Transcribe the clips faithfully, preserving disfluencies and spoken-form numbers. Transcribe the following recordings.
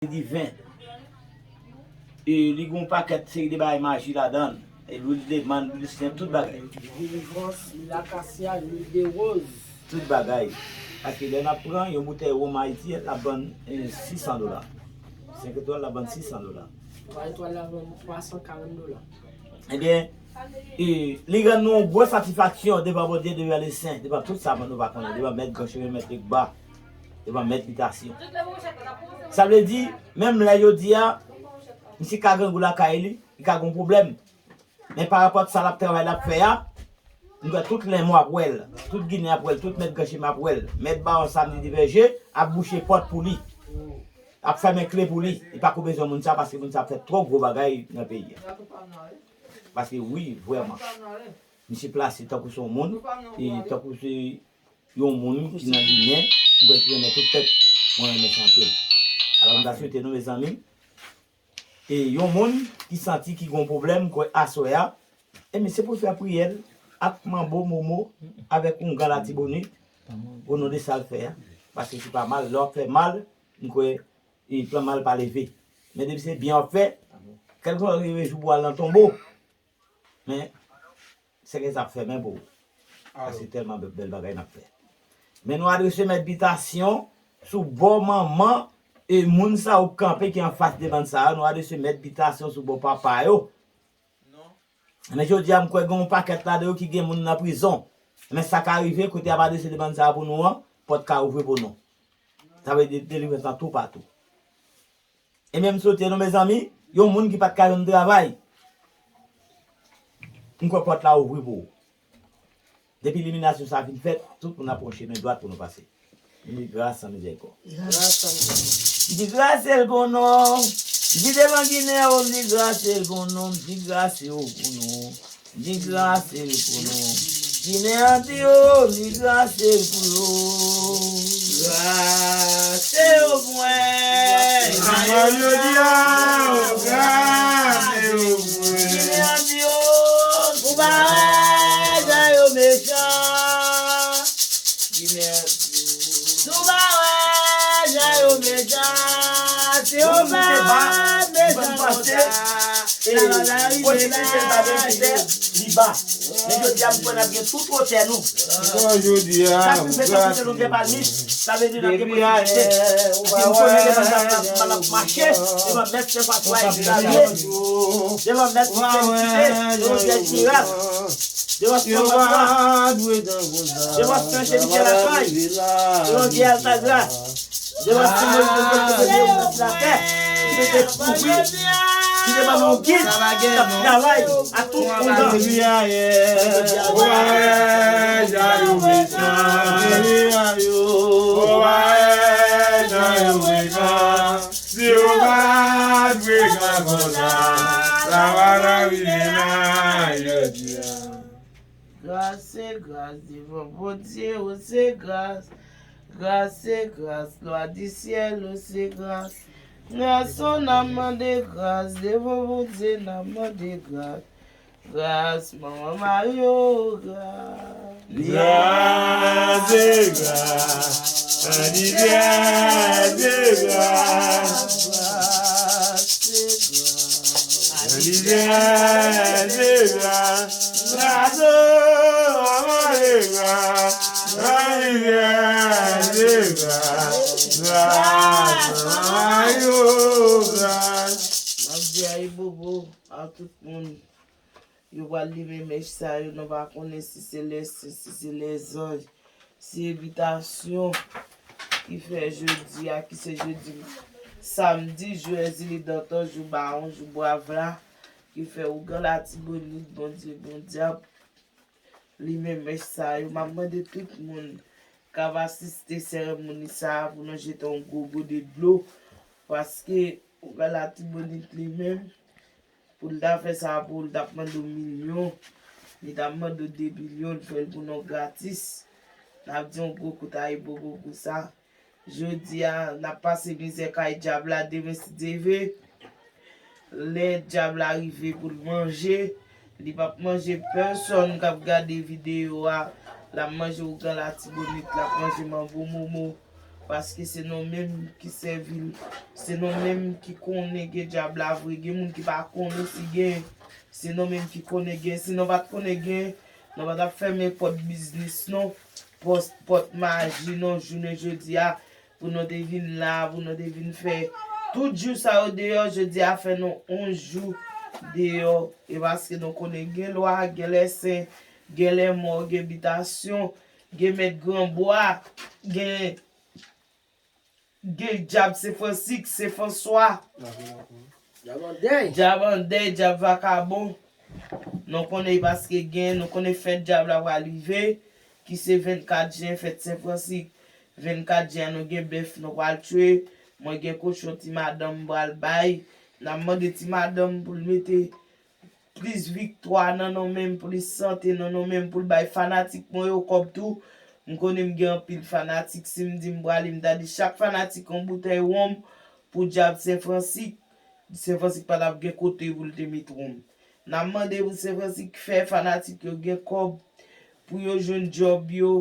Diven. E li gen yon pakèt seri de bagay maji ladan l. E lwil de mann, lwil de senp, tout bagay. Lwil vans, lwil akasya, lwil de woz. Tout bagay. Paske lè n ap pran yon boutèy wonm Ayiti, l ap vann, eh, sis san dola. Senk etwal, l ap vann sis san dola. Twa etwal, l ap vann twa san karant dola. Ebyen, e, li rann nou yon gwo satisfaksyon devan Bondye, devan Lesen, devan tout sa nou pa konnen, devan Mèt Granchemen, Mèt Legba, devan Mèt Bitasyon. Sa vle di, menm lè jodi a, misye ka grangou lakay li, li ka gen pwoblèm. Men parapòt sa l ap travay, l ap fè a, m kwè tout Lenmò ap wè l, tout Ginen ap wè l, tout Mèt Granchemen ap wè l. Mèt Bawon Samdi Divèje ap bouche pòt pou li, ap fèmen kle pou li. Li pa ko bezwen moun sa, paske moun sa ap fè twò gwo bagay nan peyi a. Paske wi, vrèman, misye plase tankou se yon moun, e tankou se yon moun ki nan Ginen, m kwè ki renmen tout pèp, mwen renmen sa anpil. Alò, m ta swete nou, mezanmi, e yon moun ki santi ki gon pwoblèm, kwè aswè a, e men se pou l fè priyè l ak manbo momo avèk oungan Latibonit, o non de sa l fè a. Paske se pa mal, lè w ap fè mal, m kwè, e plan mal pa leve. Men depi se byen w ap fè, kèlkeswa rive jou pou w al nan tonbo, men, sèkèy sa ap fèmen pou ou. Paske tèlman bèl, bèl bagay n ap fè. Men nou adrese Mèt Bitasyon sou bò manman e moun sa yo k kanpe ki anfas demann sa yo. Nou adrese Mèt Bitasyon sou bò papa yo. Men jodi a, m kwè gen yon pakèt ladan yo ki gen moun nan prizon. Men sa ka rive, kote y ap adrese demann sa yo pou nou an, pòt ka ouvri pou nou. Sa vle di delivrans lan toupatou. E menm sote nou, mezanmi, yon moun ki pa t ka jwenn travay, m kwè pòt la ouvri pou ou. Depi iliminasyon sa fin fèt, tout moun ap pran chemen dwat pou nou pase. M di gras san mizèrikòd. Gras san mizèrikòd. M di gras se l pou nou. M di devan Ginen yo, m di gras se l pou nou. M di gras se l pou nou. Di gras se l pou nou. Ginen an di yo, di gras se l pou yo. Gras se yo pou mwen. Gras se yo pou mwen. Ginen an di yo, nou pa wè jan yo mechan. Ginen an di yo, nou pa wè jan yo mechan. Si yo pa mechan konsa. E, posibilite l pa menm ki fè, li ba. Men jodi a, m kwè n ap gen tout wotè nou. Bon, jodi a, sa ki fè tankou se nou gen palmis, sa vle di n ap gen posibilite. Paske m konnen devan sa, m ap, m ap mache devan Mèt Senpatwa Egzalye, devan Mèt Senpatwa, devan Vyèj Mirak, devan Senpatwa, devan Sen Jenifer Lakay, devan Vyèj Altagras. Devan Sen Moyiz, devan Sen Moyiz, devan Sen Latè, ki te dekouvri, ki te ban nou yon gid, k ap travay ak tout moun nan. Alelouya, yeah. Wè, jan yo mechan. Wè, jan yo mechan. Si yo pa t frekan konsa, sa pa t ap rive la, jodi a. Gras se gras devan Bondye, o se gras. Gras se gras, lwa di syèl, o se gras. Gason n ap mande gras, devan Bondye n ap mande gras. Gras, manman Mayo, gras. Gras se gras, anivè se gras. Gras se gras. Anivè se gras. Gras o, manman se gras. Anivè se gras. Gras, manman yo, gras. M ap di ayibobo a tout moun. Yo pral limen mèch sa yo, nou pa konnen si se lèsen, si se lèzanj, si evitasyon ki fè jodi a, ki se jodi, samdi, jou Èzili Dantan, jou Bawon, jou Bwav la, ki fè ougan Latibonit, Bondye, Bondye ap limen mèch sa yo. M ap mande tout moun k ap asiste seremoni sa a pou nou jete yon gwo gode dlo, paske ougan Latibonit li menm, pou l ta fè sa pou ou, l t ap mande w milyon. Li t ap mande w de bilyon, l fè l pou nou gratis. N ap di yon gwo kout ayibobo pou sa. Jodi a, n ap pase mizè kay dyab la, demen si Dye vle. Lè dyab la rive pou l manje, li p ap manje pèsonn k ap gade videyo a. L ap manje ougan Latibonit, l ap manje manbo momo. paske se nou menm ki sèvi l, se nou menm ki konnen gen dyab la vre, gen moun ki pa konnen si gen, se nou menm ki konnen gen, si nou pa t konnen gen, nou pa t ap fèmen pòt biznis nou, pòt, pòt maji nou, jounen jodi a, pou nou te vin la, pou nou te vin fè tout jou sa yo deyò, jodi a fè nou onz jou deyò, e paske nou konnen gen lwa, gen lèsen, gen lèmò, gen bitasyon, gen mèt granbwa, gen, gen dyab Sen Fransik, Sen Franswa, dyab andèy, dyab andèy, dyab vakabon. Nou konnen e paske gen, nou konnen fèt dyab la pral rive, ki se vennkat jen, fèt Sen Fransik. Vennkat jen an, nou gen bèf nou pral tchwe. Mwen gen kochon ti madanm m pral bay. N ap mande ti madanm pou l mete plis viktwa nan non men m, plis sante nan non men m, pou l bay fanatik mwen yo kòb tou. M konnen m gen anpil fanatik. Si m di m prale, m ta di chak fanatik yon boutèy wonm pou dyab Sen Fransik. Sen Fransik pa t ap gen kote pou l te met wonm. N ap mande pou Sen Fransik fè fanatik yo gen kòb, pou yo jwenn djòb yo,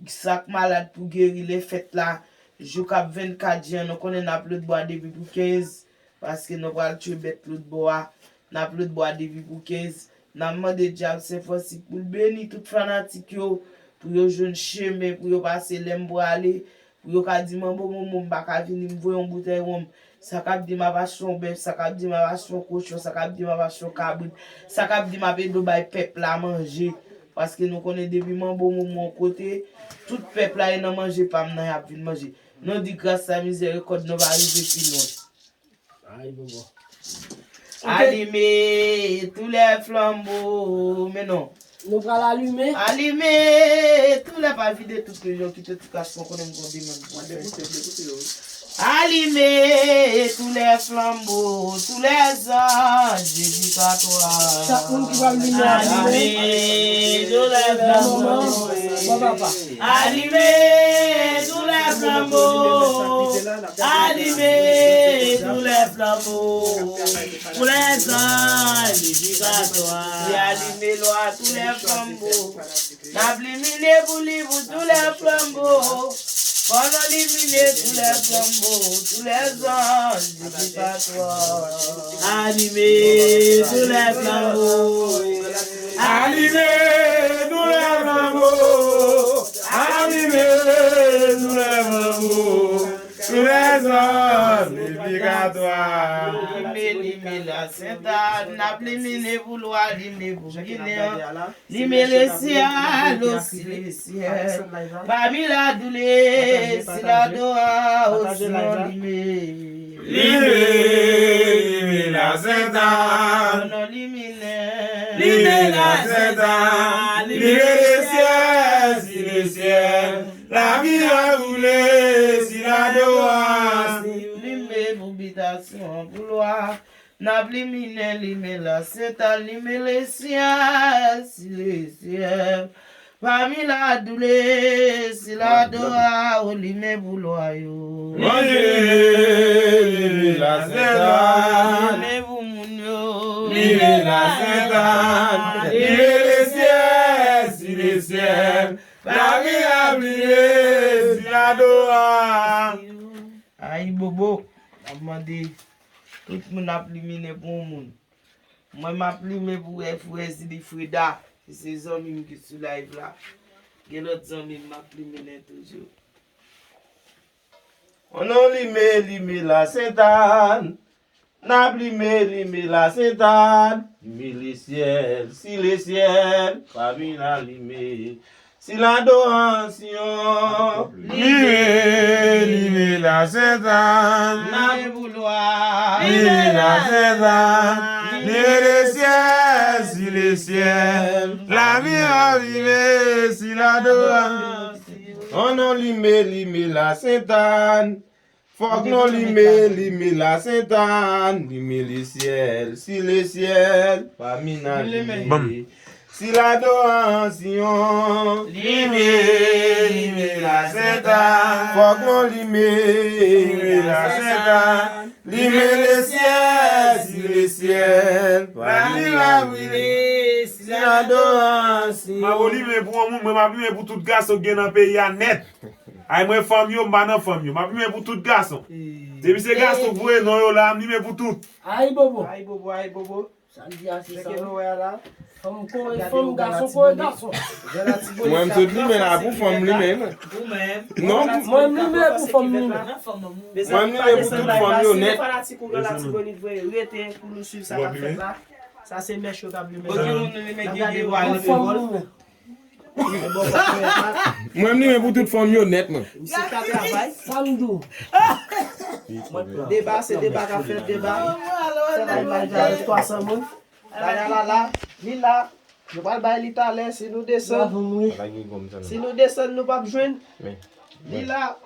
sa k malad pou geri lè fèt la, jou k ap vennkat jen an, nou konnen n ap lòtbò a depi pou kenz, paske nou pral tchwe bèt lòtbò a, n ap lòtbò a depi pou kenz. N ap mande dyab Sen Fransik pou l beni tout fanatik yo, pou yo jwenn chemen, pou yo pase lè m prale, pou yo ka di manbo Momo m pa ka vini, m voye yon boutèy wonm. Sa k ap di m ap achte yon bèf, sa k ap di m ap achte yon kochon, sa k ap di m ap achte yon kabrit, sa k ap di m ap ede w bay pèp la manje. Paske nou konnen depi manbo Momo yon kote, tout pèp la e nan manje pa m nan y ap vin manje. Nou di gras a mizèrikòd nou pa rive pi lwen. Ay, bobo. Alime tou lè flanbo, men non. Nou pral alime. Alime tou lè, pa vide tout yo, kite tout kas, mwen konnen m gon demann pou fè. Alime tou lè flanbo, tou lè zanj dedikatwa. Chak moun ki pral vini alime. Alime tou lè flanbo. Bon, papa. Alime tou lè flanbo. Alime tou lè flanbo. Pou lè zanj dedikatwa. Alime lwa tou lè flanbo. N ap limine pou li pou tou lè flanbo. Fò nou limine tou lè flanbo, tou lè zanj dedikatwa. Alime tou lè flanbo. Alime tou lè flanbo. Alime tou lè flanbo. Tou lè zanj dedikatwa. Lime, lime la Sentàn, n ap limine pou lwa, lime pou Ginen. Lime lesyèl, o si lesyèl. Pami ladoulè, si ladora, o si non lime. Lime, lime la Sentàn. Non limine. Lime la Sentàn. Lime lesyèl, si lesyèl. Lavi a boule, si ladora. Lime pou bitasyon, pou lwa. N ap limine, lime la Sentàn, lime lesyèl, si lesyèl. Pami ladoulè, si ladora, o lime pou lwa yo. Manje, lime la Sentàn. Lime pou moun yo. Lime la Sentàn, lime lesyèl, si lesyèl. Lavi ap lime, si ladora. Ayibobo, n ap mande. Tout moun ap limine pou yon moun. Mwen m ap lime pou F Wèzili Freda, ki se zanmi m ki sou live la. Gen lòt zanmi m m ap limine toujou. Ann nou lime, lime la Sentàn. N ap lime, lime la Sentàn. Lime lesyèl, si lesyèl. Pa vin alime. Si ladorasyon. Lime, lime la Sentàn. Lime pou lwa. Lime la Sentàn. Lime lesyèl, si lesyèl. Lavi a lime, si ladorasyon. Ann nou lime, lime la Sentàn. Fòk nou lime, lime la Sentàn, lime lesyèl, si lesyèl, pa vin alime. Si ladorasyon. Lime, lime la Sentàn. Fòk nou lime, lime la Sentàn, lime lesyèl, si lesyèl, pa vin alime. Si ladorasyon. M ap lime pou yon moun, mwen m ap lime pou tout gason k gen nan peyi a nèt. Ay, mwen fanm yo, m pa nan fanm yo. M ap limen pou tout gason. Depi se gason k voye non yo la, m limen pou tout. Ay, bobo. Ay, bobo, ay, bobo. Sa l di a se sa. Cheke nou wè a la. Fanm kore fanm, gason kore gason. Mwen m sot limen la pou fanm limen. Non. Mwen m limen pou fanm limen. Mwen m limen pou tout fanm yo nèt. Fanatik ou la Tibonit voye rete pou nou swiv sa k ap fèt la. Sa se mèch yo k ap limen. Pou fanm limen. Mwen m limen pou tout fanm yo nèt mwen. Misye ka travay. Sa m di w. Deba, se deba k ap fèt, deba. Fè bay mal jare twa san moun. Dayala la, li la. Nou pral bay li talè si nou desann. Si nou desann nou p ap jwenn. Li la.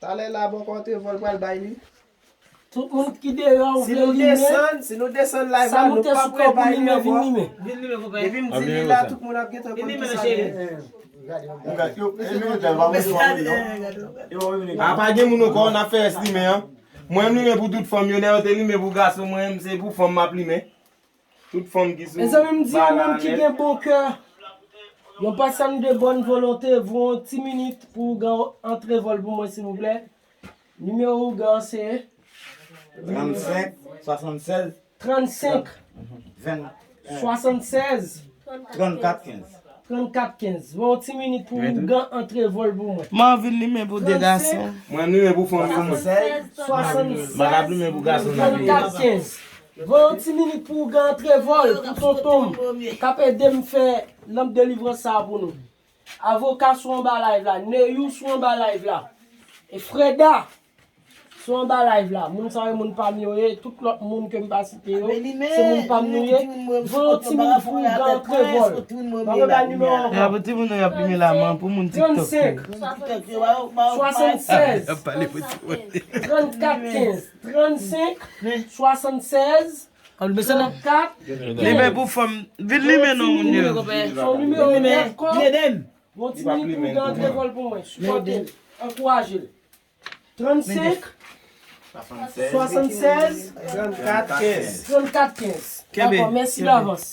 Talè la bò kote vòl pral bay li. Tout moun ki deyò ou vle limen. Si nou desann live la, nou p ap rebay li ankò. Depi m di li la, tout moun ap gentan konn ki sa gen. A pa gen moun ankò n ap fè èslimen an. Mwen m limen pou tout fanm yo, nèg yo te limen pou gason, mwen menm se pou fanm m ap limen. Tout fanm ki sou. Mezanmi m di yon moun ki gen bon kè, yon pèsòn de bòn volonte, voye yon ti minit pou ougan antre vòl pou mwen silvouplè. Nimewo ougan se. Trannsenk, swasannsèz. Trannsenk. Ven. Swasannsèz. Trannkat kenz. Trannkat kenz. Voye yon ti minit pou ougan antre vòl pou mwen. Mwen anvi limen pou de gason. Mwen limen pou fanm yo mwen. Swasannsèz. Swasannsèz. M pa ka limen pou gason nan peyi. Trannkat kenz. Voye yon ti minit pou ougan antre vòl pou tonton m k ap ede m fè lanp delivrans sa a pou nou. Avoka sou anba live la, Neyou sou anba live la. E Freda sou anba live la. Moun sa yo moun pa m yo ye, tout lòt moun ke m pa site yo, se moun pa m nou ye. Voye yon ti minit pou ougan antre vòl. Mwen bay nimewo ankò. Pou timoun yo y ap limen la, man, pou moun TikTok. Trannsenk. Swasannsèz. Trannkat kenz. Trannsenk. Swasannsèz. Trannkat. Limen pou fanm. Vin limen non moun yo. Son nimewo nèt kò. Bon ti minit pou ougan antre vòl pou mwen. Sipòte l. Ankouraje l. Trannsenk. Swasannsèz. Trannkat kenz. Trannkat kenz. Dakò, mèsi davans.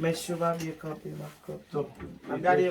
Mèch yo pa byen kanpe, m ap kanpe. M ap gade